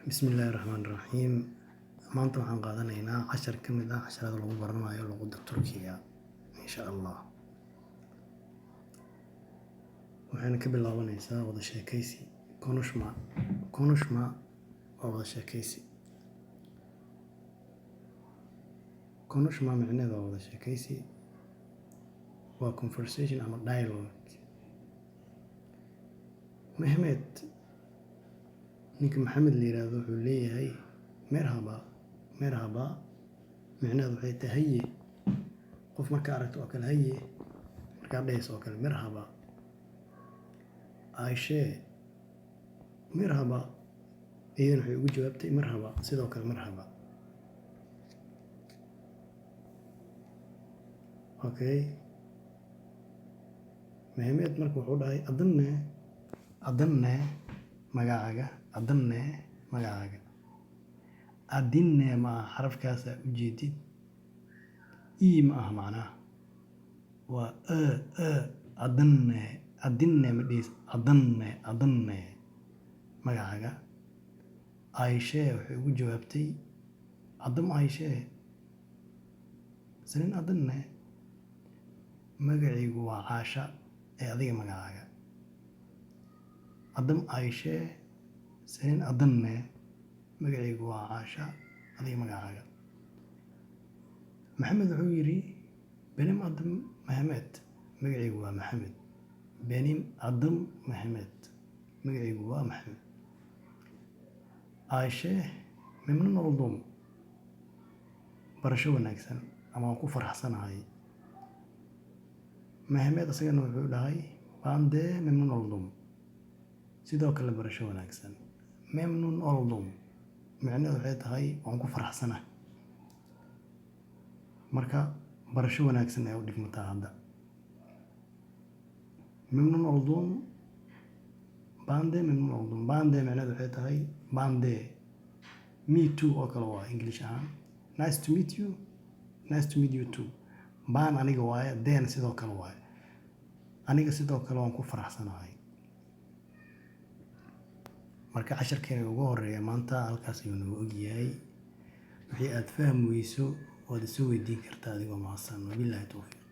Bismillaahi Raxmaani Raxiim. Maanta waxaan qaadanaynaa cashar ka mid ah casharada lagu baranayo luqadda Turkiga, insha Allah. Waxayna ka bilaabanaysaa wada sheekaysi. Konuşma. Konuşma waa wada sheekaysi. Konuşma micnaheedu waa wada sheekaysi. Waa conversation ama dialogue. Mehmet, ninka Maxamed la yiraahdo, wuxuu leeyahay "Merhaba". Merhaba micnaheedu waxay tahay haye. Qof markaa aragto oo kale, haye markaad dhehayso oo kale, merhaba. Ayşe "Merhaba", iyadana waxay ugu jawaabtay merhaba, sidoo kale merhaba. Okay. Mehmet marka wuxuu dhahay "Adın ne?" Adın ne? Magacaaga. Adın ne? Magacaaga. Adin ne ma aha. Xarafkaas aa ujeedid i ma aha, macnaha waa e e. Adın ne? Adin ne ma dhihis. Adın ne? Adın ne? Magacaaga. Ayşe waxay ugu jawaabtay "Adım Ayşe. Senin adın ne?" Magacaygu waa Caasha, ee adiga magacaaga? Adım Ayşe. Senin adın ne? Magacaygu waa Caasha, adiga magacaaga? Maxamed wuxuu yidhi "Benim adım Mehmet". Magacaygu waa Maxamed. Benim adım Mehmet. Magacaygu waa Maxamed. Ayşe "Memnun oldum". Barasho wanaagsan ama waan ku faraxsanahay. Mehmet isagana wuxuu dhahay "Ben de memnun oldum". Sidoo kale barasho wanaagsan. Memnun oldum micnaheedu waxay tahay waan ku faraxsanahay. Marka barasho wanaagsan ay u dhigmataa hadda. Memnun oldum. Ben de memnun oldum. Ben de micnaheedu waxay tahay ben de. Me too oo kale waa English ahaan. Nice to meet you. Nice to meet you too. Ben aniga waaye, de sidoo kale waaye. Aniga sidoo kale waan ku faraxsanahay. Marka casharkeena ugu horeeya maanta halkaas ayuu nagu ogyahay. Wixii aad fahmi weyso waad isoo weydiin kartaa adigoo mahadsan. Wabillahi towfiiq.